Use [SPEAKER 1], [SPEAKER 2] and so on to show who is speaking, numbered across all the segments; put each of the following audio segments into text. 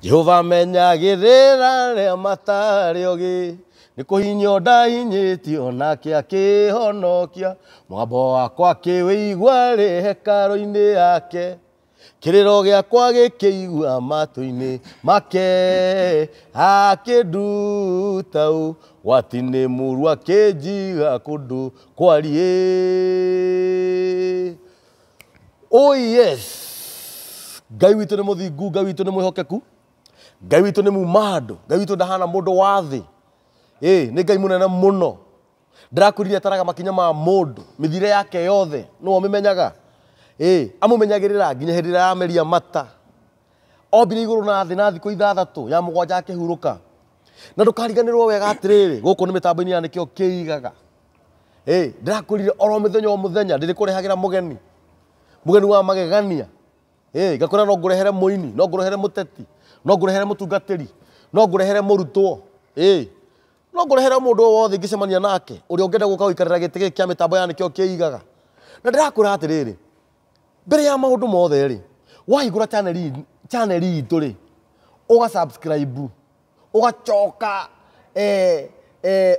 [SPEAKER 1] Jehova menyagĩrĩra arĩa matarĩ ogĩ, nĩ kũhinyio ndahinyĩtio nake akĩhonokia. Mũgambo wakwa akĩwĩigua rĩ hekarũ-inĩ yake, kĩrĩro gĩakwa gĩkĩigua matũ-inĩ make. Akĩnduta ũgwati-inĩ mũru, akĩnjiga kũndũ kwariĩ. Oh yes, Ngai witũ nĩ mũthingu, Ngai witũ nĩ mwĩhokeku, Ngai witũ nĩ muma andũ, Ngai witũ ndahana mũndũ wa thĩ. Ĩ nĩ Ngai mũnene mũno. Ndĩrakwĩrire ataraga makinya ma mũndũ, mĩthiĩre yake yothe nĩwe ũmĩmenyaga. Ĩ amũmenyagĩrĩra nginya hĩndĩ ĩrĩa arameria mata. Ombire igũrũ na thĩ na thikũ 6, ya 7 akĩhurũka. Na ndũkariganĩrwo wega atĩrĩrĩ, gũkũ nĩ mĩtambo-inĩ ya Nĩkĩo Kĩigaga. Ĩ ndĩrakwĩrire oro mũthenya o mũthenya ndĩrĩkũrehagĩra mũgeni, mũgeni wa magegania. Ĩ ngakwĩra no ngũrehere mũini, no ngũrehere mũteti, no ngũrehere mũtungatĩri, no ngũrehere mũrutwo. Ĩ no ngũrehere mũndũ o wothe ingĩcemania nake ũrĩa ũngĩenda gũka gũikarĩra gĩtĩ gĩkĩ kĩa mĩtambo ya Nĩkĩo Kĩigaga. Na ndĩrakwĩra atĩrĩrĩ, mbere ya maũndũ mothe rĩ, wahingũra channel itũ rĩ, ũga subscribe, ũgacoka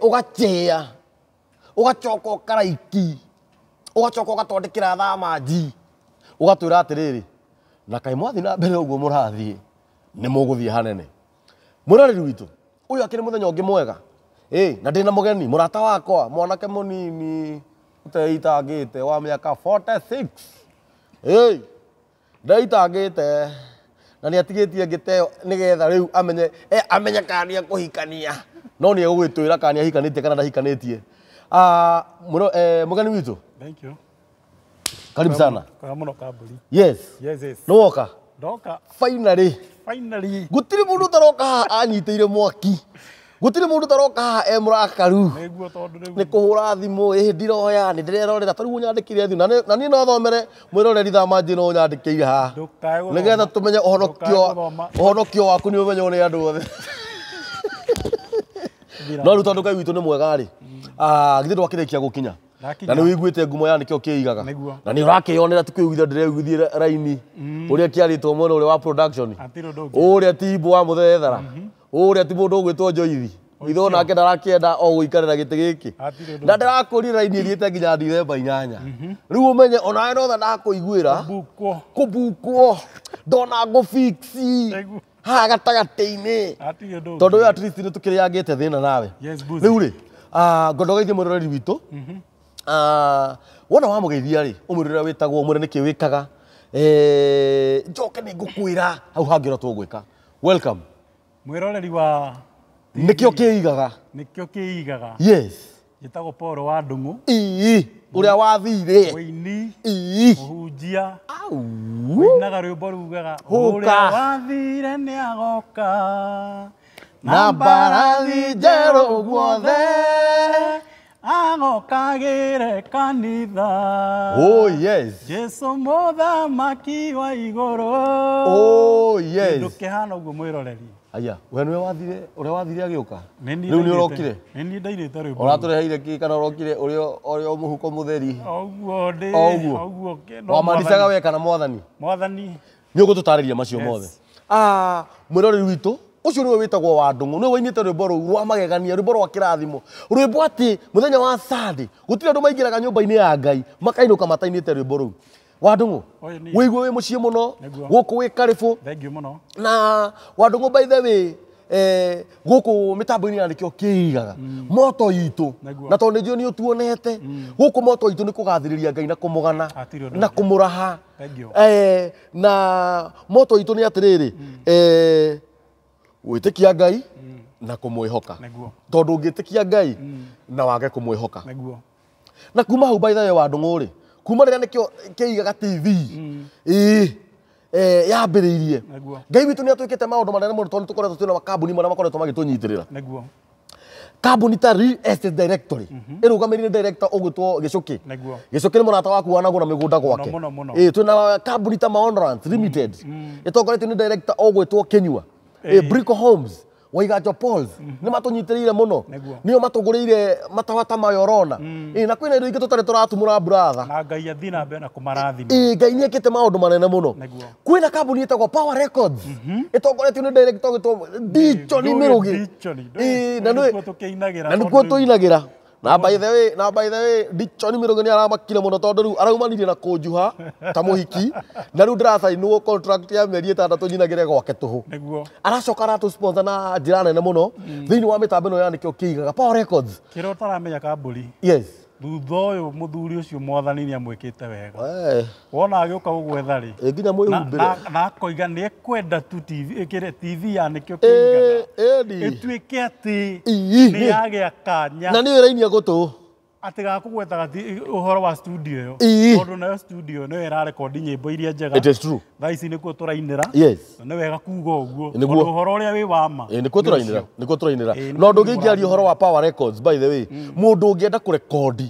[SPEAKER 1] ũgachĩa, ũgacoka ũkaraiki, ũgacoka ũgatwandĩkĩra thamanji, ũgatwĩra atĩrĩrĩ, na kaĩ mwathiĩ na mbere ũguo mũrathiĩ, nĩ mũgũthiĩ hanene. Mwĩroreri witũ, ũyũ akĩrĩ mũthenya ũngĩ mwega. Ĩ na ndĩna mũgeni, mũrata wakwa, mwanake mũnini ũteitangĩte wa mĩaka 46. Ĩ ndeitangĩte na nĩ atigĩtie ngĩteo nĩgetha rĩu amenye, amenye kana nĩ ekũhikania. No nĩ egũgĩtwĩra kana nĩ ahikanĩtie kana ndahikanĩtie. Mũgeni witũ.
[SPEAKER 2] Thank you.
[SPEAKER 1] Karibu sana.
[SPEAKER 2] Kwa mũno Kamburi.
[SPEAKER 1] Yes.
[SPEAKER 2] Yes, yes.
[SPEAKER 1] Nĩ woka?
[SPEAKER 2] Ndoka.
[SPEAKER 1] Finally.
[SPEAKER 2] Finally.
[SPEAKER 1] Gũtirĩ mũndũ ũtaroka haha anyitĩire mwaki. Gũtirĩ mũndũ ũtaroka haha e mũrakaru.
[SPEAKER 2] Nĩguo tondũ rĩu
[SPEAKER 1] nĩ kũhũra thimũ, ĩ ndiroya, nĩ ndĩrerorera. Ta rĩu ũnyandĩkĩire thimũ. Na niĩ no thomere mwĩroreri thamanji no ũnyandĩkĩire haha.
[SPEAKER 2] Ndũkae gũthoma.
[SPEAKER 1] Nĩgetha tũmenye
[SPEAKER 2] Ndũkae gũthoma.
[SPEAKER 1] ũhonokio waku nĩ ũmenywo nĩ andũ othe. No rĩu tondũ Ngai witũ nĩ mwega rĩ, githĩ ndwakĩrĩkia gũkinya?
[SPEAKER 2] Ndakinya.
[SPEAKER 1] Na nĩ ũiguĩte ngumo ya Nĩkĩo Kĩigaga.
[SPEAKER 2] Nĩguo.
[SPEAKER 1] Na nĩ ũrakĩyonera ti kwĩiguithia ndĩreiguithia raini. Ũrĩa kĩarĩtwo mwena ũrĩa wa production.
[SPEAKER 2] Hatirĩ ũndũ ũngĩ.
[SPEAKER 1] Ũrĩa ti Imbo wa Mũthethara. Ũrĩa ti mũndũ ũgwĩtwo Joithi. Itho nake ndarakĩenda o gũikarĩra gĩtĩ gĩkĩ.
[SPEAKER 2] Hatirĩ ũndũ
[SPEAKER 1] Na ndĩrakũria raini ĩthiĩte nginya Dithemba 8. Rĩu ũmenye onawe no tha ndakũiguĩra.
[SPEAKER 2] Kũbukwo.
[SPEAKER 1] Kũbukwo. Ndona ngũfixi.
[SPEAKER 2] Nĩguo.
[SPEAKER 1] Haha gatagatĩ-inĩ.
[SPEAKER 2] Hatirĩ ũndũ ũngĩ.
[SPEAKER 1] Tondũ ũyũ at least nĩ tũkĩrĩangĩte thĩna nawe.
[SPEAKER 2] Yes, Buzi.
[SPEAKER 1] Rĩu rĩ, ngwenda ũgeithie mwĩroreri witũ. Wona wamũgeithia rĩ, ũmwĩre ũrĩa wĩtagwo, ũmwĩre nĩkĩ wĩkaga. Njoke nĩ ngũkwĩra hau hangĩ ũrĩa tũgwĩka. Welcome.
[SPEAKER 2] Mwĩroreri wa
[SPEAKER 1] Nĩkĩo Kĩigaga.
[SPEAKER 2] Nĩkĩo Kĩigaga.
[SPEAKER 1] Yes.
[SPEAKER 2] Njĩtagwo Paul wa Ndung'u.
[SPEAKER 1] Ii, ũrĩa wathire.
[SPEAKER 2] Mũini.
[SPEAKER 1] Ii.
[SPEAKER 2] Mũhunjia.
[SPEAKER 1] Au.
[SPEAKER 2] Ũinaga rwĩmbo rugaga,
[SPEAKER 1] Hũka.
[SPEAKER 2] Ũrĩa wathire nĩ agoka.
[SPEAKER 1] Na mbarathi njerũ guothe.
[SPEAKER 2] Agokagĩre kanitha.
[SPEAKER 1] Oh yes.
[SPEAKER 2] Jesu mũthamaki wa igũrũ.
[SPEAKER 1] Oh yes.
[SPEAKER 2] Kĩndũ kĩhana ũguo mwĩroreri.
[SPEAKER 1] Aya, we nĩwe wathire, ũrĩa wathire agĩũka?
[SPEAKER 2] Nĩ niĩ
[SPEAKER 1] Rĩu nĩ
[SPEAKER 2] ndainĩte.
[SPEAKER 1] ũrokire?
[SPEAKER 2] Nĩ niĩ ndainĩte rwĩmbo.
[SPEAKER 1] Ũratũreheire kĩ kana ũrokire ũrĩ o mũhuko mũtheri?
[SPEAKER 2] Ũguo ndĩ,
[SPEAKER 1] O ũguo.
[SPEAKER 2] ũguo kĩ- no
[SPEAKER 1] Wamaricaga
[SPEAKER 2] mwathani.
[SPEAKER 1] we kana mwathani?
[SPEAKER 2] Mwathani.
[SPEAKER 1] Nĩ ũgũtũtarĩria macio
[SPEAKER 2] Yes.
[SPEAKER 1] mothe. Mwĩroreri witũ, ũcio nĩwe wĩtagwo wa Ndung'u, nĩwe wainĩte rwĩmbo rũu rwa magegania, rwĩmbo rwa kĩrathimo, rwĩmbo atĩ mũthenya wa Sunday gũtirĩ andũ maingĩraga nyũmba-inĩ ya Ngai makainũka matainĩte rwĩmbo rũu. Wa Ndung'u,
[SPEAKER 2] Ũyũ niĩ.
[SPEAKER 1] wĩigue wĩ mũciĩ mũno,
[SPEAKER 2] Nĩguo.
[SPEAKER 1] gũkũ wĩ karĩbũ.
[SPEAKER 2] Thank you mũno.
[SPEAKER 1] Na wa Ndung'u by the way, gũkũ mĩtambo-inĩ ya Nĩkĩo Kĩigaga, moto itũ,
[SPEAKER 2] Nĩguo.
[SPEAKER 1] na tondũ nĩ njũĩ nĩ ũtuonete, gũkũ moto itũ nĩ kũgathĩrĩria Ngai na kũmũgana,
[SPEAKER 2] Hatirĩ ũndũ
[SPEAKER 1] na
[SPEAKER 2] ũngĩ.
[SPEAKER 1] kũmũraha.
[SPEAKER 2] Thank you.
[SPEAKER 1] Na moto itũ nĩ atĩrĩrĩ, gwĩtĩkia Ngai na kũmwĩhoka.
[SPEAKER 2] Nĩguo.
[SPEAKER 1] Tondũ ũngĩtĩkia Ngai na wage kũmwĩhoka.
[SPEAKER 2] Nĩguo.
[SPEAKER 1] Na kuma hau by the way wa Ndung'u rĩ, kuma rĩrĩa Nĩkĩo Kĩigaga TV, yambĩrĩirie.
[SPEAKER 2] Nĩguo.
[SPEAKER 1] Ngai witũ nĩ atwĩkĩte maũndũ manene mũno tondũ tũkoretwo twĩna makambuni marĩa makoretwo magĩtũnyitĩrĩra.
[SPEAKER 2] Nĩguo.
[SPEAKER 1] Kambuni ta Real Estate Directory ĩrũgamĩrĩire director ũgwĩtwo Gĩcũkĩ.
[SPEAKER 2] Nĩguo.
[SPEAKER 1] Gĩcũkĩ nĩ mũrata waku wanagũra mĩgũnda gwake.
[SPEAKER 2] Mũno, mũno, mũno.
[SPEAKER 1] Twĩna kambuni ta Maonrance Limited ĩtongoretio nĩ director ũgwĩtwo Kĩnyua. Brico Homes Waiganjo Pauls nĩ matũnyitĩrĩire mũno.
[SPEAKER 2] Nĩguo.
[SPEAKER 1] Nĩo matũgũrĩire matawa ta maya ũrona. Ĩ, na kwĩna indo ingĩ tũtarĩ tũratumũra brother.
[SPEAKER 2] Na Ngai athiĩ na mbere na kũmarathima.
[SPEAKER 1] Ĩ, Ngai nĩ ekĩte maũndũ manene mũno.
[SPEAKER 2] Nĩguo.
[SPEAKER 1] Kwĩna kambuni ĩtagwo Power Records ĩtongoretio nĩ director ũgĩtwo Dichoni Mĩrũgĩ.
[SPEAKER 2] Dichoni.
[SPEAKER 1] Ĩ, na
[SPEAKER 2] Nĩkuo tũkĩinagĩra
[SPEAKER 1] na
[SPEAKER 2] tondũ
[SPEAKER 1] nĩkuo
[SPEAKER 2] rĩu-
[SPEAKER 1] tũinagĩra. Na by the way, na by the way, Dichoni Mĩrũgĩ nĩ aramakire mũno tondũ rĩu araumanirie na kũnjuha ta mũhiki, na rĩu ndĩracainwo contract ya mĩeri 6 nyinagĩre gwake tũhũ.
[SPEAKER 2] Nĩguo.
[SPEAKER 1] Aracoka aratũ sponsor na njĩra nene mũno thĩinĩ wa mĩtambo ĩno ya nĩkĩo kĩigaga Power Records.
[SPEAKER 2] Kĩrĩa ũtaramenya kambũri,
[SPEAKER 1] Yes.
[SPEAKER 2] thutha ũyũ mũthuri ũcio mwathani nĩ amwĩkĩte wega.
[SPEAKER 1] Eh,
[SPEAKER 2] Wona agĩũka gũgwetha rĩ,
[SPEAKER 1] ĩ, nginya mwĩhumbĩre.
[SPEAKER 2] na akoiga nĩ ekwenda tu TV, ĩkĩre TV ya nĩkĩo kĩigaga
[SPEAKER 1] Ĩ, ĩni.
[SPEAKER 2] ĩtuĩke atĩ
[SPEAKER 1] Ii,
[SPEAKER 2] nĩ yagĩa kanya
[SPEAKER 1] Na nĩyo ĩrainia gũtũ.
[SPEAKER 2] atĩ gakũgwetaga ũhoro wa studio ĩyo,
[SPEAKER 1] Ii.
[SPEAKER 2] tondũ nayo studio nĩyo ĩrarekondi nyĩmbo iria njega.
[SPEAKER 1] It is true.
[SPEAKER 2] Thaa ici nĩkuo tũrainĩra.
[SPEAKER 1] Yes.
[SPEAKER 2] Na nĩ wega kuga ũguo,
[SPEAKER 1] Nĩguo.
[SPEAKER 2] tondũ ũhoro ũrĩa wĩ wa ma
[SPEAKER 1] Ĩ, nĩkuo
[SPEAKER 2] nĩ
[SPEAKER 1] tũrainĩra,
[SPEAKER 2] ũcio.
[SPEAKER 1] nĩkuo tũrainĩra.
[SPEAKER 2] Ĩ,
[SPEAKER 1] Na ũndũ
[SPEAKER 2] nĩkuo
[SPEAKER 1] ũngĩ ingĩaria ũhoro wa Power Records, by the way, mũndũ ũngĩenda kũrekondi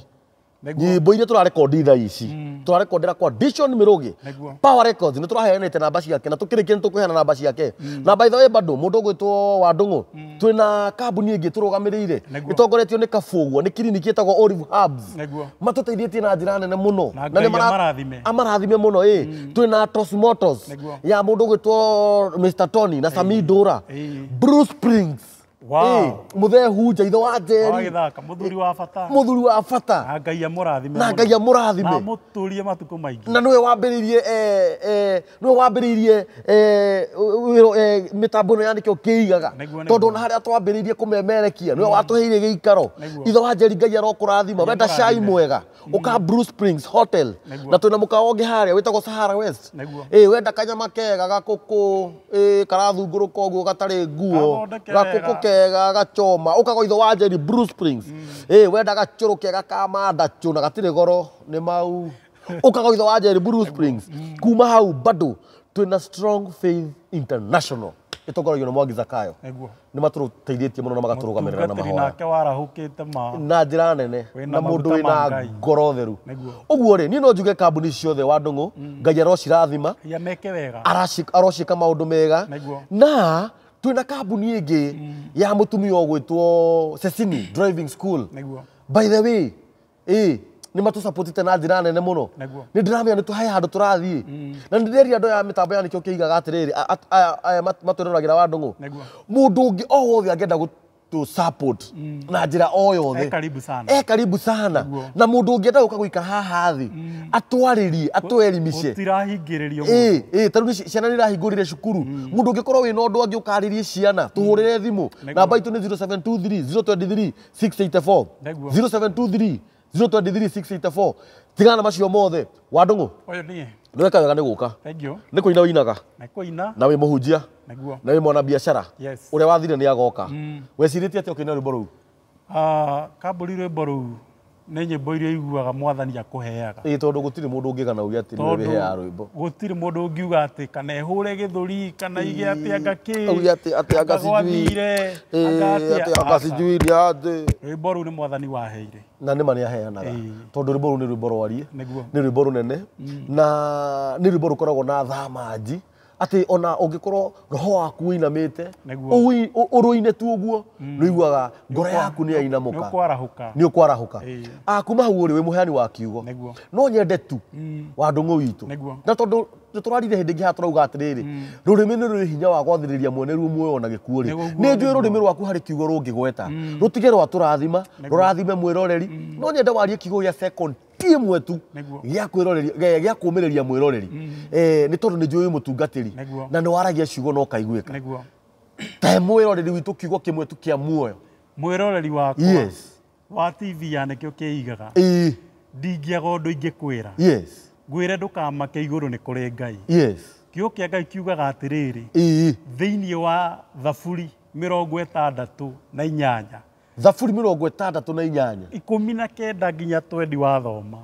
[SPEAKER 2] Nĩguo.
[SPEAKER 1] nyĩmbo iria tũrarekondi thaa ici, tũrarekondera kwa Dishon Mĩrũgĩ.
[SPEAKER 2] Nĩguo.
[SPEAKER 1] Power Records nĩ tũraheanĩte namba ciake na tũkĩrĩkia nĩ tũkũheana namba ciake. Na by the way bado mũndũ ũgwĩtwo Wandũng'ũ, twĩna kambuni ĩngĩ tũrũgamĩrĩire
[SPEAKER 2] Nĩguo.
[SPEAKER 1] ĩtongoretio nĩ Kabũgua, nĩ kiriniki ĩtagwo Olive Herbs.
[SPEAKER 2] Nĩguo.
[SPEAKER 1] Matũteithĩtie na njĩra nene mũno.
[SPEAKER 2] Na
[SPEAKER 1] nĩ
[SPEAKER 2] Ngai amarathime.
[SPEAKER 1] amarathime mũno ĩ. Twĩna Tos Motors
[SPEAKER 2] Nĩguo.
[SPEAKER 1] ya mũndũ ũgwĩtwo Mr Tony na Sami Ndũra.
[SPEAKER 2] Ĩ.
[SPEAKER 1] Bruce Springs.
[SPEAKER 2] Wow.
[SPEAKER 1] Ĩ, Mũthee Hunja ithe wa Njeri.
[SPEAKER 2] Wa gĩthaka, mũthuri wa bata.
[SPEAKER 1] Mũthuri wa bata.
[SPEAKER 2] Na Ngai amũrathime
[SPEAKER 1] Na
[SPEAKER 2] mũno.
[SPEAKER 1] Ngai amũrathime.
[SPEAKER 2] Na amũtũrie matukũ maingĩ.
[SPEAKER 1] Na nĩwe wambĩrĩirie nĩwe wambĩrĩirie wĩra mĩtambo ĩno ya nĩkĩo kĩigaga.
[SPEAKER 2] Nĩguo, nĩguo.
[SPEAKER 1] Tondũ ona harĩa twambĩrĩirie kũmemerekia nĩwe watũheire gĩikaro.
[SPEAKER 2] Nĩguo.
[SPEAKER 1] Ithe wa Njeri Ngai arokũrathima. Wenda cai
[SPEAKER 2] amũrathime.
[SPEAKER 1] mwega ũka Blue Springs Hotel.
[SPEAKER 2] Nĩguo.
[SPEAKER 1] Na twĩna mũkawa ũngĩ harĩa wĩtagwo Sahara West.
[SPEAKER 2] Nĩguo.
[SPEAKER 1] Ĩ, wenda kanyama kega gakũkũ, ĩ, karathungũrũka ũguo gatarĩ nguo,
[SPEAKER 2] Gathondeke
[SPEAKER 1] gakũkũ
[SPEAKER 2] wega.
[SPEAKER 1] kega gachoma, ũkagwa ithe wa Njeri Blue Springs. Ĩ, wenda gacũrũ kega ka mandacũ na gatirĩ goro nĩ mau, ũkagwa ithe wa Njeri Blue Springs. Kuma hau bado twĩna Strong Faith International ĩtongoragio nĩ Mwangi Zakayo.
[SPEAKER 2] Nĩguo.
[SPEAKER 1] Nĩ matũteithĩtie mũno na magatũrũgamĩrĩra na
[SPEAKER 2] Mũtungatĩri
[SPEAKER 1] mahoya
[SPEAKER 2] nake warahũkĩte ma.
[SPEAKER 1] na njĩra nene
[SPEAKER 2] Wĩna
[SPEAKER 1] na mũndũ
[SPEAKER 2] maguta ma
[SPEAKER 1] wĩna
[SPEAKER 2] Ngai.
[SPEAKER 1] ngoro theru.
[SPEAKER 2] Nĩguo.
[SPEAKER 1] Ũguo rĩ, niĩ no njuge kambuni ciothe Wandũng'ũ Ngai arocirathima,
[SPEAKER 2] Ya meke wega.
[SPEAKER 1] arociĩka maũndũ mega.
[SPEAKER 2] Nĩguo.
[SPEAKER 1] Na twĩna kambuni ĩngĩ ya mũtumia ũgwĩtwo Cecini Driving School.
[SPEAKER 2] Nĩguo.
[SPEAKER 1] By the way, ĩ, nĩ matũsapotete na njĩra nene mũno.
[SPEAKER 2] Nĩguo.
[SPEAKER 1] Nĩ ndĩramenya nĩ tũhae handũ tũrathiĩ. Na nĩ ndĩreria andũ aya a mĩtambo ya nĩkĩo kĩigaga atĩrĩrĩ, aya matwĩroragĩra Wandũng'ũ.
[SPEAKER 2] Nĩguo.
[SPEAKER 1] Mũndũ ũngĩ o wothe angĩenda gũtũ support na njĩra o yothe,
[SPEAKER 2] E karibu sana.
[SPEAKER 1] e karibu sana.
[SPEAKER 2] Nĩguo.
[SPEAKER 1] Na mũndũ ũngĩenda gũka gũikara haha thĩ atwarĩrie, atwerimishe.
[SPEAKER 2] Gũtirahingĩrĩrio mũndũ.
[SPEAKER 1] Ĩ, ĩ, tarĩu nĩ ciana nĩ irahingũrire cukuru. Mũndũ ũngĩkorwo wĩna ũndũ angĩ ũkarĩrie ciana, tũhũrĩre thimũ.
[SPEAKER 2] Nĩguo.
[SPEAKER 1] Namba itũ nĩ 0723 023 684.
[SPEAKER 2] Nĩguo.
[SPEAKER 1] 0723 023 684. Tigana na macio mothe. Wandũng'ũ,
[SPEAKER 2] Ũyũ niĩ.
[SPEAKER 1] nĩ weka wega nĩ gũka.
[SPEAKER 2] Thank you.
[SPEAKER 1] Nĩ kũina ũinaga.
[SPEAKER 2] Nĩ kũina.
[SPEAKER 1] Na wĩ mũhunjia.
[SPEAKER 2] Nĩguo.
[SPEAKER 1] Na wĩ mwana biacara.
[SPEAKER 2] Yes.
[SPEAKER 1] Ũrĩa wathire nĩ agoka. Wecirĩtie atĩa ũkĩina rwĩmbo rũu?
[SPEAKER 2] Kambũri rwĩmbo rũu nĩ nyĩmbo iria iguaga mwathani akũheaga.
[SPEAKER 1] Ĩ, tondũ gũtirĩ mũndũ ũngĩgana uge atĩ nĩwe wĩheaga rwĩmbo.
[SPEAKER 2] Gũtirĩ mũndũ ũngiuga atĩ kana ĩhũre gĩthũri kana ige atĩ anga kĩ.
[SPEAKER 1] Auge atĩ anga sijui.
[SPEAKER 2] Gwathire, anga
[SPEAKER 1] Ĩ,
[SPEAKER 2] atĩa.
[SPEAKER 1] atĩ anga sijui nĩ atĩ.
[SPEAKER 2] Rwĩmbo rũu nĩ mwathani waheire.
[SPEAKER 1] Na nĩ ma nĩ aheanaga.
[SPEAKER 2] Ĩ.
[SPEAKER 1] Tondũ rwĩmbo rũu nĩ rwĩmbo rwarie.
[SPEAKER 2] Nĩguo.
[SPEAKER 1] Nĩ rwĩmbo rũnene. Na nĩ rwĩmbo rũkoragwo na thamanji. Atĩ ona ũngĩkorwo roho waku ũinamĩte,
[SPEAKER 2] Nĩguo.
[SPEAKER 1] ũrũine tu ũguo, nĩũiguaga ngoro yaku nĩ yainamũka.
[SPEAKER 2] Nĩ ũkwarahũka.
[SPEAKER 1] Nĩ ũkwarahũka.
[SPEAKER 2] Ĩ.
[SPEAKER 1] Kuma hau ũrĩ wĩ mũheani wa kiugo.
[SPEAKER 2] Nĩguo.
[SPEAKER 1] No nyende tu Wandũng'ũ witũ.
[SPEAKER 2] Nĩguo.
[SPEAKER 1] Na tondũ nĩ tũrarire hĩndĩ ĩngĩ haha tũrauga atĩrĩrĩ, rũrĩmĩ nĩ rũrĩ hinya wa gwathĩrĩria mwene ruo muoyo na gĩkuũ rĩ.
[SPEAKER 2] Nĩguo,
[SPEAKER 1] Nĩ njũĩ
[SPEAKER 2] nĩguo.
[SPEAKER 1] rũrĩmĩ rwaku harĩ kiugo rũngĩgweta. Rũtige rwatũrathima, rũrathime mwĩroreri. No nyende warie kiugo gĩa second ĩmwe tu
[SPEAKER 2] Nĩguo.
[SPEAKER 1] gĩa kwĩroreria, gĩa kũũmĩrĩria mwĩroreri. Nĩ tondũ nĩ njũĩ wĩ mũtungatĩri.
[SPEAKER 2] Nĩguo.
[SPEAKER 1] Na nĩ waragia ciugo na ũkaiguĩka.
[SPEAKER 2] Nĩguo.
[SPEAKER 1] Ta mwĩroreri witũ kiugo kĩmwe tu kĩa muoyo.
[SPEAKER 2] Mwĩroreri wakwa
[SPEAKER 1] Yes.
[SPEAKER 2] wa TV ya nĩkĩo kĩigaga.
[SPEAKER 1] Ĩ.
[SPEAKER 2] Ndingĩaga ũndũ ingĩkwĩra.
[SPEAKER 1] Yes.
[SPEAKER 2] Ngwĩre ndũkamake igũrũ nĩ kũrĩ Ngai.
[SPEAKER 1] Yes.
[SPEAKER 2] Kiugo kĩa Ngai kiugaga atĩrĩrĩ,
[SPEAKER 1] Ĩ.
[SPEAKER 2] thĩinĩ wa Thaburi 68
[SPEAKER 1] Thaburi 68.
[SPEAKER 2] 19 nginya 20 wathoma.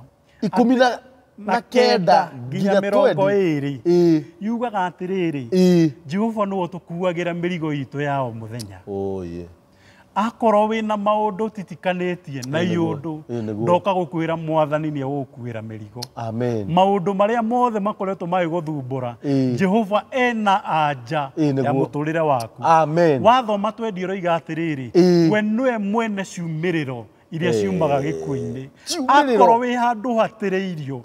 [SPEAKER 1] 19
[SPEAKER 2] nginya 20.
[SPEAKER 1] Ĩ.
[SPEAKER 2] Yugaga atĩrĩrĩ,
[SPEAKER 1] Ĩ.
[SPEAKER 2] Jehova nĩwe ũtũkuagĩra mĩrigo itũ ya o mũthenya.
[SPEAKER 1] Oye.
[SPEAKER 2] Akorwo wĩna maũndũ titikanĩtie na iũndũ ndoka gũkwĩra mwathani nĩ egũgũkuĩra mĩrigo.
[SPEAKER 1] Amen.
[SPEAKER 2] Maũndũ marĩa mothe makoretwo magĩgũthumbũra Jehova ena anja ya mũtũrĩre waku.
[SPEAKER 1] Amen.
[SPEAKER 2] Wathoma twendi ũroiga atĩrĩrĩ, we nĩwe mwene ciumĩrĩro iria ciumaga gĩkuũ-inĩ. Akorwo wĩ handũ hatĩrĩirio,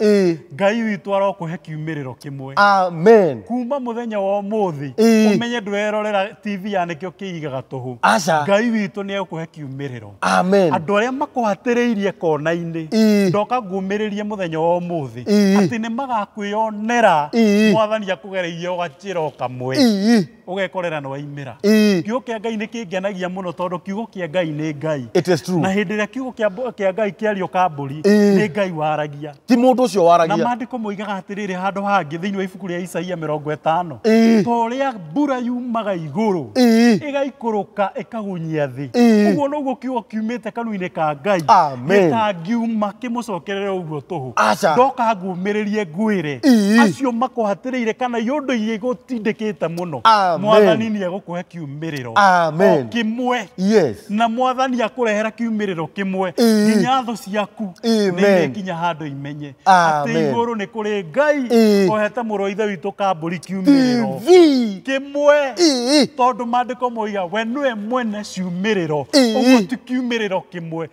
[SPEAKER 2] Ngai witũ arokũhe kiumĩrĩro kĩmwe.
[SPEAKER 1] Amen.
[SPEAKER 2] Kuma mũthenya wa ũmũthĩ ũmenye ndũrerorera TV ya nĩkĩo kĩigaga tũhũ. Ngai witũ nĩ egũkũhe kiumĩrĩro.
[SPEAKER 1] Amen.
[SPEAKER 2] Andũ arĩa makũhatĩrĩirie kona-inĩ, ndoka ngumĩrĩrie mũthenya wa ũmũthĩ atĩ nĩ magakwĩonera mwathani akũgereirie ũgacĩra o kamwe ũgekorera nĩ waimĩra. Kiugo kĩa Ngai nĩ kĩngenagia mũno tondũ kiugo kĩa Ngai nĩ Ngai.
[SPEAKER 1] It is true.
[SPEAKER 2] Na hĩndĩ ĩrĩa kiugo kĩa Ngai kĩario kambũri nĩ Ngai waragia.
[SPEAKER 1] Ti mũndũ ũcio waragia.
[SPEAKER 2] Na maandĩko moigaga atĩrĩrĩ handũ hangĩ thĩinĩ wa ibuku rĩa Isaia 50, ta ũrĩa mbura yumaga igũrũ ĩgaikũrũka ĩkagunyia thĩ, ũguo noguo kiugo kiumĩte kanua-inĩ ka Ngai gĩtangiuma kĩmũcokerere ũguo tũhũ. Ndoka ngumĩrĩrie ngwĩre acio makũhatĩrĩire kana iũndũ iria igũtindĩkĩte mũno, mwathani nĩ egũkũhe kiumĩrĩro
[SPEAKER 1] o
[SPEAKER 2] kĩmwe.
[SPEAKER 1] Yes.
[SPEAKER 2] Na mwathani akũrehera kiumĩrĩro kĩmwe nginya thũ ciaku nĩ ikinya handũ imenye atĩ igũrũ nĩ kũrĩ Ngai ũhete mũrũ wa ithe witũ kambũri kiumĩrĩro kĩmwe, tondũ maandĩko moiga we nĩwe mwene ciumĩrĩro. Ũguo ti kiumĩrĩro kĩmwe,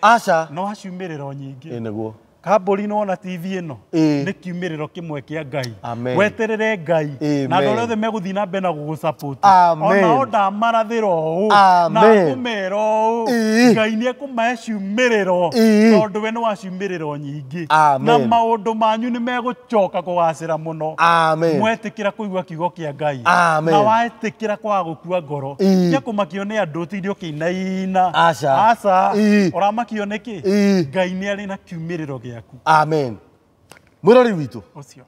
[SPEAKER 2] no ciumĩrĩro nyingĩ.
[SPEAKER 1] Nĩguo.
[SPEAKER 2] Kambũri nĩwona TV ĩno nĩ kiumĩrĩro kĩmwe kĩa Ngai. Weterere Ngai na andũ arĩa othe megũthiĩ na mbere na gũgũsupport, onao ndamarathĩra ũũ na akũmera ũũ, Ngai nĩ ekũmahe ciumĩrĩro tondũ we nĩ wa ciumĩrĩro nyingĩ, na maũndũ manyu nĩ megũcoka kũgacĩra mũno mwetĩkĩra kũigua kiugo kĩa Ngai na wetĩkĩra kwaga gũkua ngoro. Tia kũmakio nĩ andũ tinde ũkĩinaina. Aca. Ũramakio nĩkĩ? Ngai nĩ arĩ na kiumĩrĩro gĩaku.
[SPEAKER 1] Amen. Mwĩrori witũ
[SPEAKER 2] ũcio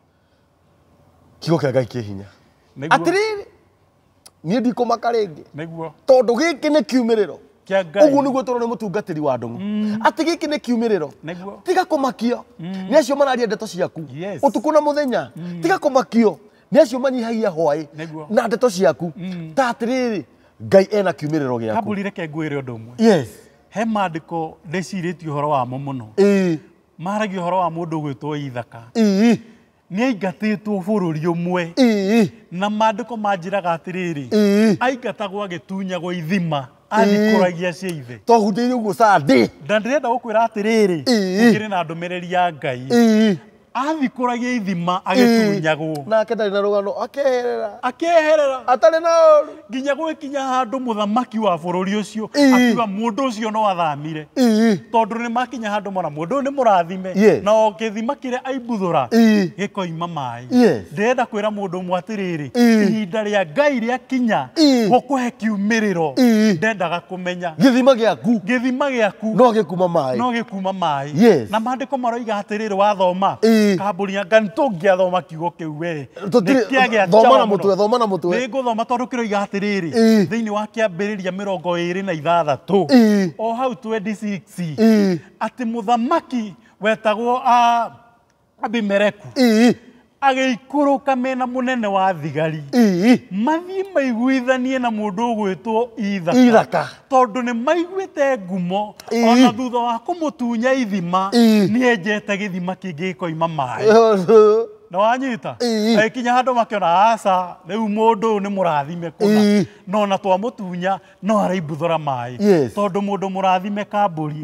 [SPEAKER 1] kiugo kĩa Ngai kĩ hinya. Atĩrĩrĩ, niĩ ndikũmaka rĩngĩ
[SPEAKER 2] nĩguo,
[SPEAKER 1] tondũ gĩkĩ nĩ kiumĩrĩro
[SPEAKER 2] kĩa Ngai.
[SPEAKER 1] Ũguo nĩguo tũrona mũtungatĩri wa ndũng'ũ atĩ gĩkĩ nĩ kiumĩrĩro. Tiga kũmakio nĩ acio mararia ndeto ciaku ũtukũ na mũthenya. Tiga kũmakio nĩ acio manyihagia hwaĩ na ndeto ciaku. Ta atĩrĩrĩ, Ngai ena kiumĩrĩro gĩaku.
[SPEAKER 2] Kambũri, reke ngwĩre ũndũ ũmwe.
[SPEAKER 1] Yes.
[SPEAKER 2] He maandĩko ndĩcirĩtie ũhoro wamo mũno. Maragia ũhoro wa mũndũ ũgwĩtwo Ithaka. Nĩ aingatĩtwo bũrũri ũmwe. Na maandĩko manjĩraga atĩrĩrĩ, aingatagwo agĩtunyagwo ithima, athikũragia cia ithe.
[SPEAKER 1] Twahutĩirie ũguo Sunday.
[SPEAKER 2] Na ndĩrenda gũkwĩra atĩrĩrĩ, ũkĩrĩ na ndũmĩrĩri ya Ngai. Athikũragia ithima agĩtunyagwo.
[SPEAKER 1] Nake ndarĩ na rũgano, akeherera.
[SPEAKER 2] Akeherera.
[SPEAKER 1] Atarĩ na ũru.
[SPEAKER 2] Nginya gwĩkinya handũ mũthamaki wa bũrũri ũcio akiuga mũndũ ũcio no athamire. Tondũ nĩ makinya handũ mona mũndũ ũyũ nĩ mũrathime, na o gĩthima kĩrĩa aimbuthũra gĩkoima maĩ. Ndĩrenda kwĩra mũndũ ũmwe atĩrĩrĩ, ihinda rĩa Ngai rĩakinya gũkũhe kiumĩrĩro, ndendaga kũmenya
[SPEAKER 1] gĩthima gĩaku,
[SPEAKER 2] gĩthima gĩaku
[SPEAKER 1] no gĩkuma maĩ,
[SPEAKER 2] no gĩkuma maĩ. Na maandĩko maroiga atĩrĩrĩ, wathoma kambũri ya Ngai tũngĩathoma kiugo kĩu we
[SPEAKER 1] thoma na mũtwe, thoma na mũtwe.
[SPEAKER 2] Nĩ ngũthoma tondũ kĩroiga atĩrĩrĩ, thĩinĩ wa kĩambĩrĩria 26 o hau 26 atĩ mũthamaki wetagwo Abimeleku agĩikũrũka mena mũnene wa thigari mathiĩ maiguithanie na mũndũ ũgwĩtwo Ithaka, tondũ nĩ maiguĩte ngumo ona thutha wa kũmũtunya ithima nĩ enjete gĩthima kĩngĩ gĩkoima maĩ. Na wanyita agĩkinya handũ makĩona aca, rĩu mũndũ ũyũ nĩ mũrathime kũna, no na twamũtunya no araimbuthũra maĩ, tondũ mũndũ mũrathime kambũri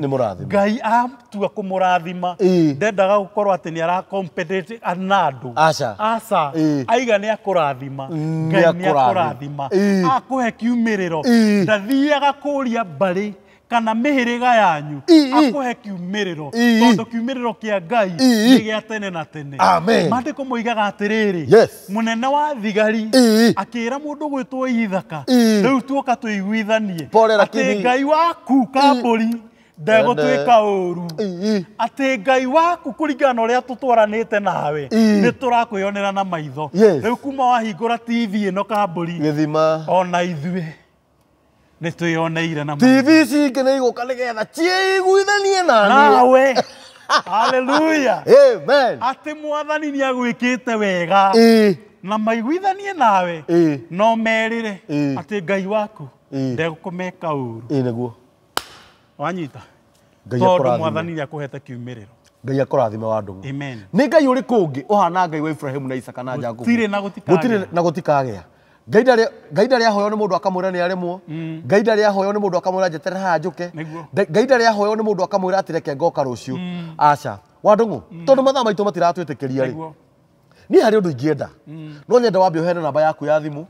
[SPEAKER 2] Ngai atua kũmũrathima ndendaga gũkorwo atĩ nĩ aracompete na andũ. Aca, aiga nĩ akũrathima, Ngai nĩ akũrathima, akũhe kiumĩrĩro, ndathiaga kũria mbarĩ kana mĩhĩrĩga yanyu, akũhe kiumĩrĩro, tondũ kiumĩrĩro kĩa Ngai nĩ gĩa tene na tene. Maandĩko moigaga atĩrĩrĩ, mũnene wa thigari akĩra mũndũ gwĩtwo Ithaka, rĩu tuoka tũiguithanie atĩ Ngai waku kambũri ndegũtuĩka ũru, atĩ Ngai waku kũringana na ũrĩa tũtwaranĩte nawe nĩ tũrakwĩonera na maitho. Rĩu kuma wahingũra TV ĩno kambũri,
[SPEAKER 1] gĩthima
[SPEAKER 2] ona ithuĩ nĩ twĩoneire na
[SPEAKER 1] TV ici ingĩ nĩ igũka nĩgetha ciĩiguithanie
[SPEAKER 2] nawe. Hallelujah.
[SPEAKER 1] Amen.
[SPEAKER 2] Atĩ mwathani nĩ agwĩkĩte wega na maiguithanie nawe, no merĩre atĩ Ngai waku ndegũkũmeka ũru.
[SPEAKER 1] Nĩguo.
[SPEAKER 2] Wanyita. Tondũ mwathani nĩ akũhete kiumĩrĩro.
[SPEAKER 1] Ngai akũrathime wa Ndung'u.
[SPEAKER 2] Amen.
[SPEAKER 1] Nĩ Ngai ũrĩkũ ũngĩ ũhana Ngai wa Ibrahimu na Isaka na Jakubu?
[SPEAKER 2] Gũtirĩ na gũtikagĩa.
[SPEAKER 1] Gũtirĩ na gũtikagĩa. Ngai ndarĩ ahoywo nĩ mũndũ akamwĩra nĩ aremwo. Ngai ndarĩ ahoywo nĩ mũndũ akamwĩra njeterera haha njũke. Ngai ndarĩ ahoywo nĩ mũndũ akamwĩra atĩ reke ngoka rũciũ. Aca. Wa Ndung'u, tondũ mathaa maitũ matiratwĩtĩkĩria rĩ. Niĩ harĩ ũndũ ingĩenda. No nyenda wambe ũheane namba yaku ya thimũ.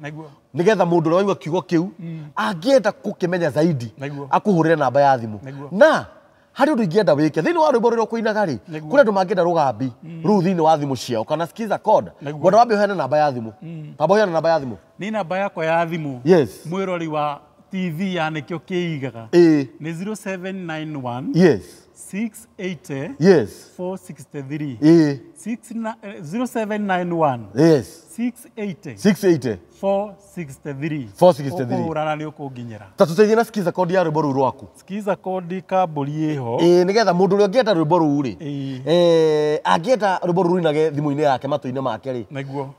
[SPEAKER 1] Nĩgetha mũndũ ũrĩa waigua kiugo kĩu angĩenda gũkĩmenya zaidi akũhũrĩre namba ya thimũ. Na harĩ ũndũ ingĩenda wĩke thĩinĩ wa rwĩmbo rũrĩa ũkũinaga rĩ, kũrĩ andũ mangĩenda rũgambi rũu thĩinĩ wa thimũ ciao kana skiza code. Ngwenda wambe ũheane namba ya thimũ. Namba ũheane namba ya thimũ.
[SPEAKER 2] Nĩ namba yakwa ya thimũ.
[SPEAKER 1] Yes.
[SPEAKER 2] Mwĩrori wa TV ya nĩkĩo kĩigaga. Nĩ 0791.
[SPEAKER 1] Yes.
[SPEAKER 2] 680.
[SPEAKER 1] Yes.
[SPEAKER 2] 463. 0791.
[SPEAKER 1] Yes.
[SPEAKER 2] 680.
[SPEAKER 1] 680.
[SPEAKER 2] 463.
[SPEAKER 1] 463.
[SPEAKER 2] Ũkũhũrana nĩ ũkũnginyĩra.
[SPEAKER 1] Ta tũteithie na skiza code ya rwĩmbo rũu rwaku.
[SPEAKER 2] Skiza code kambũri ĩho.
[SPEAKER 1] Nĩgetha mũndũ ũrĩa ũngĩenda rwĩmbo rũu rĩ, angĩenda rwĩmbo rũu rũinage thimũ-inĩ yake matũ-inĩ make rĩ,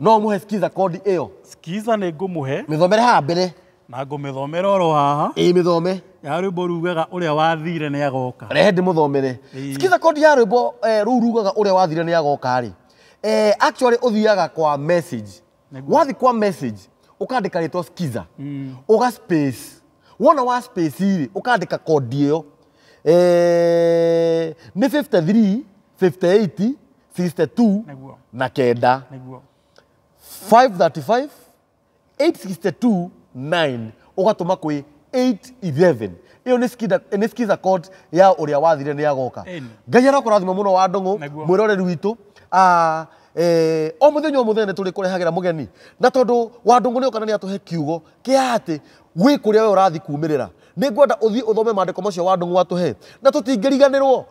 [SPEAKER 1] no ũmũhe skiza code ĩyo.
[SPEAKER 2] Skiza nĩ ngũmũhe.
[SPEAKER 1] Mĩthomere haha mbere.
[SPEAKER 2] Na ngũmĩthomera oro haha.
[SPEAKER 1] Mĩthome.
[SPEAKER 2] Ya rwĩmbo rugaga ũrĩa wathire nĩ agoka.
[SPEAKER 1] Rehe ndĩmũthomere. Skiza code ya rwĩmbo rũu rugaga ũrĩa wathire nĩ agoka rĩ. Actually ũthiaga kwa message. Wathi kwa message ukandika rĩtwa skiza. Uga space. Wona wa space rĩ ukandika code ĩyo. Nĩ 53 58 62 na kenda. 535 862 9 ugatũma kwĩ 811. Ĩyo nĩ skiza code ya ũrĩa wathire nĩ agoka. Ngai arokũrathima mũno wa Ndung'u mwĩroreri witũ. O mũthenya o mũthenya nĩ tũrĩkũrehagĩra mũgeni na tondũ wa Ndung'u nĩ okana nĩ atũhe kiugo kĩa atĩ gwĩ kũrĩa we ũrathiĩ kumĩrĩra. Nĩ ngwenda ũthiĩ ũthome maandĩko macio wa Ndung'u atũhe na tũtingĩriganĩrwo.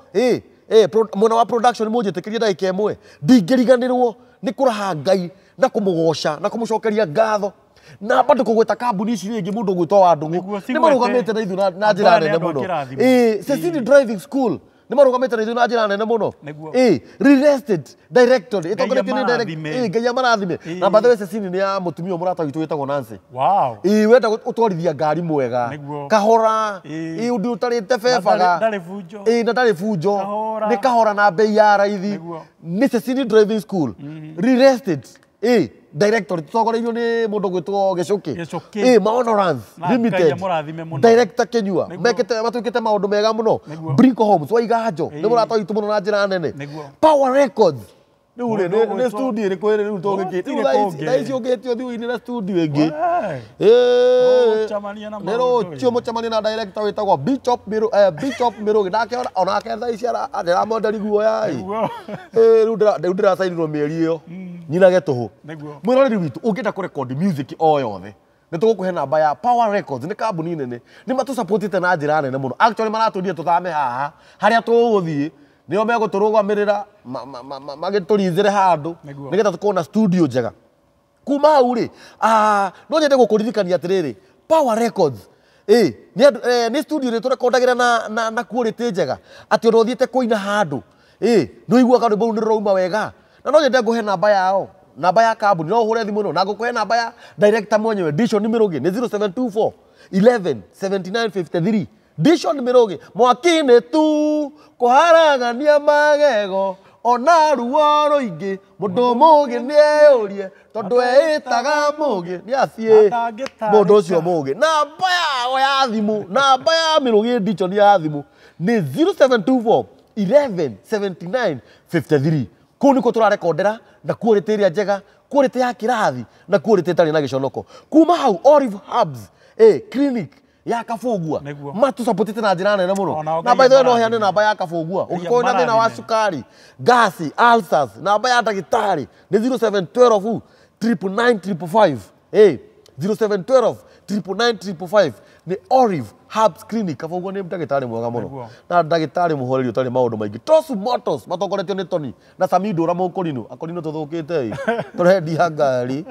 [SPEAKER 1] Mwena wa production mũnjĩtĩkĩrie ndagĩka ĩmwe, ndingĩriganĩrwo nĩ kũraha Ngai na kũmũgoca na kũmũcokeria ngatho na bado kũgweta kambuni ici rĩngĩ mũndũ ũgwĩtwo wa Ndung'u nĩ marũgamĩte na ithuĩ na njĩra nene mũno. Cecily Driving School nĩ marũgamĩte na ithuĩ na njĩra nene mũno. Real Directory ĩtongoretio nĩ director Ngai amarathime. Na by the way Cecily nĩ ya mũtumia mũrata witũ wĩtagwo Nancy.
[SPEAKER 2] Wow.
[SPEAKER 1] Wenda ũtwarithia ngari mwega kahora, ũndũ ũtarĩte bebaga na ndarĩ bunjo, nĩ kahora na bei ya raithi. Nĩ Cecily Driving School Real Estate Director tũtongoreirio nĩ mũndũ ũgwĩtwo Gĩcũkĩ. Maonorance Limited Director Kenyua mekĩte matuĩkĩte maũndũ mega mũno. Brinco Homes wa Iganjo nĩ mũrata witũ mũno na njĩra nene. Power Records rĩu rĩ nĩ studio ĩrĩkũ ĩrĩ rĩu tũngĩkĩte thaa ici ũngĩtio ũthiĩ ũine na studio ĩngĩ. Nĩ rũciũ mũcemanie na director wĩtagwo Bishop Mĩrũgĩ nake onake thaa ici ndĩramwenderi guoya ĩ. Rĩu ndĩracainirwo mĩeri ĩyo nyinage tũhũ. Mwĩroreri witũ ũngĩenda kũrekondi music o yothe nĩ tũgũkũhe namba ya Power Records. Nĩ kambuni nene, nĩ matũsupportĩte na njĩra nene mũno. Actually maratwĩrire tũthame haha harĩa tũgũthiĩ nĩo megũtũrũgamĩrĩra magĩtũrinzĩre handũ nĩgetha tũkorwo na studio njega. Kuma hau rĩ, no nyende gũkũririkania atĩrĩrĩ, Power Records nĩ studio ĩrĩa tũrekondagĩra na quality njega atĩ ona ũthiĩte kũina handũ nĩ ũiguaga rwĩmbo rũu nĩ rũrauma wega. Na no nyende ngũhe namba yao, namba ya kambuni, no ũhũre thimũ ĩno na ngũkũhe namba ya director mwenyewe Dishon Mĩrũgĩ nĩ 0724 11 79 53. Dishon Mĩrũgĩ mwaki-inĩ tu kũharagania magego ona ruo rũingĩ mũndũ mũgĩ nĩeyũrie tondũ eĩtaga mũgĩ nĩ athiĩ mũndũ ũcio mũgĩ. Namba yao ya thimũ, namba ya Mĩrũgĩ Dishon ya thimũ nĩ 0724 11 79 53. Kũu nĩkuo tũrarekondera na quality ĩrĩa njega, quality ya kĩrathi na quality ĩtarĩ na gĩconoko. Kuma hau Olive Hubs clinic ya Kabũngua matũsupportĩte na njĩra nene mũno. Na by the way no heane namba ya Kabũngua ũngĩkorwo wĩna thĩna wa cukari, gasi, ulcers, namba ya ndagĩtarĩ nĩ 0712 999 555. 0712 999 555 nĩ Olive Hubs Clinic. Kabũngua nĩ ndagĩtarĩ mwega mũno na ndagĩtarĩ mũhoreri ũtarĩ maũndũ maingĩ. Tosu Motors matongoretio nĩ Tony na Sami Ndũra Mũkũrinũ. Akũrinũ tũthũkĩte tũrendia ngari.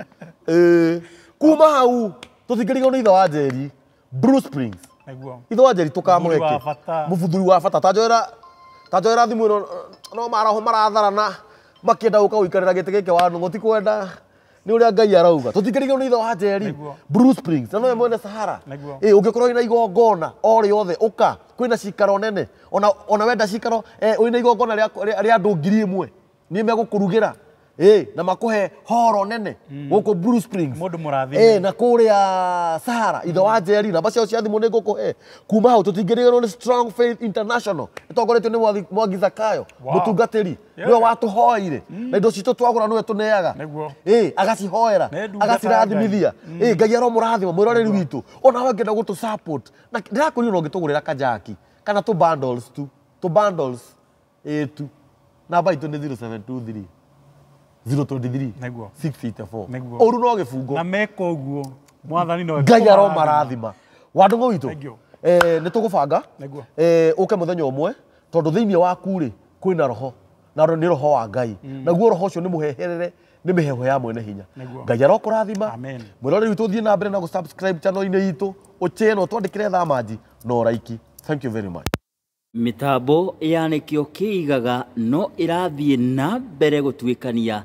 [SPEAKER 1] Kuma hau tũtingĩrigwo nĩ ithe wa Njeri Blue Springs. Ithe wa Njeri tũkamũhe kĩ mũbuthuri wa bata. Ta njoera thimũ ĩno no maraho maratharana makĩenda gũka gũikarĩra gĩtĩ gĩkĩ wa Ndung'u ti kwenda. Nĩ ũrĩa Ngai arauga. Tũtingĩrigĩrwo nĩ ithe wa Njeri.
[SPEAKER 2] Nĩguo.
[SPEAKER 1] Blue Springs, na nowe mwene Sahara.
[SPEAKER 2] Nĩguo.
[SPEAKER 1] Ĩ, ũngĩkorwo wĩna igongona o rĩothe ũka, kwĩna cikaro nene. Ona wenda cikaro, wĩna igongona rĩa andũ 1000, nĩ megũkũrugĩra. Ĩ, na makũhe horo nene gũkũ Blue Springs.
[SPEAKER 2] Mũndũ mũrathime.
[SPEAKER 1] Ĩ, na kũrĩa Sahara, ithe wa Njeri, namba ciao cia thimũ nĩ ngũkũhe. Kuma hau tũtingĩrigĩrwo nĩ Strong Faith International, ĩtongoretio nĩ Mwangi Zakayo,
[SPEAKER 2] Wow.
[SPEAKER 1] mũtungatĩri.
[SPEAKER 2] Yeah.
[SPEAKER 1] Nĩwe watũhoeire. Na indo citũ twagũra nĩwe tũneaga.
[SPEAKER 2] Nĩguo.
[SPEAKER 1] Ĩ, agacihoera,
[SPEAKER 2] Nĩ ndungata ya
[SPEAKER 1] agacirathimithia. Ĩ, Ngai aromũrathima mwĩroreri witũ. Ona we ũngĩenda gũtũ support. Na ndĩrakwĩrire no ũngĩtũgũrĩra kajaki kana tũ bundles tu, tũ bundles ĩ tu. Namba itũ nĩ 0723 023
[SPEAKER 2] Nĩguo.
[SPEAKER 1] 684.
[SPEAKER 2] Nĩguo.
[SPEAKER 1] Ũru no gĩbungo.
[SPEAKER 2] Na meka ũguo mwathani no
[SPEAKER 1] Ngai aromarathima. Wandũng'ũ witũ.
[SPEAKER 2] Thank you.
[SPEAKER 1] Nĩ tũgũbanga.
[SPEAKER 2] Nĩguo.
[SPEAKER 1] Ũke mũthenya ũmwe tondũ thĩinĩ waku rĩ kwĩna roho na nĩ roho wa Ngai. Naguo roho ũcio nĩ mũheherere nĩ mĩheho ya mwene hinya.
[SPEAKER 2] Nĩguo.
[SPEAKER 1] Ngai arokũrathima.
[SPEAKER 2] Amen.
[SPEAKER 1] Mwĩroreri witũ thiĩ na mbere na gũ-subscribe channel-inĩ itũ, ũchĩno twandĩkĩre thamanji na ũraiki. Thank you very much.
[SPEAKER 3] Mĩtambo ya nĩkĩo kĩigaga no ĩrathiĩ na mbere gũtuĩkania.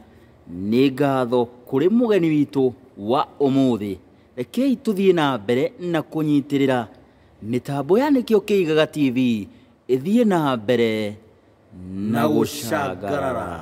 [SPEAKER 3] Nĩ ngatho kũrĩ mũgeni witũ wa ũmũthĩ. Rekei tũthiĩ na mbere na kũnyitĩrĩra mĩtambo ya nĩkĩo kĩigaga TV ĩthiĩ na mbere na gũcangarara.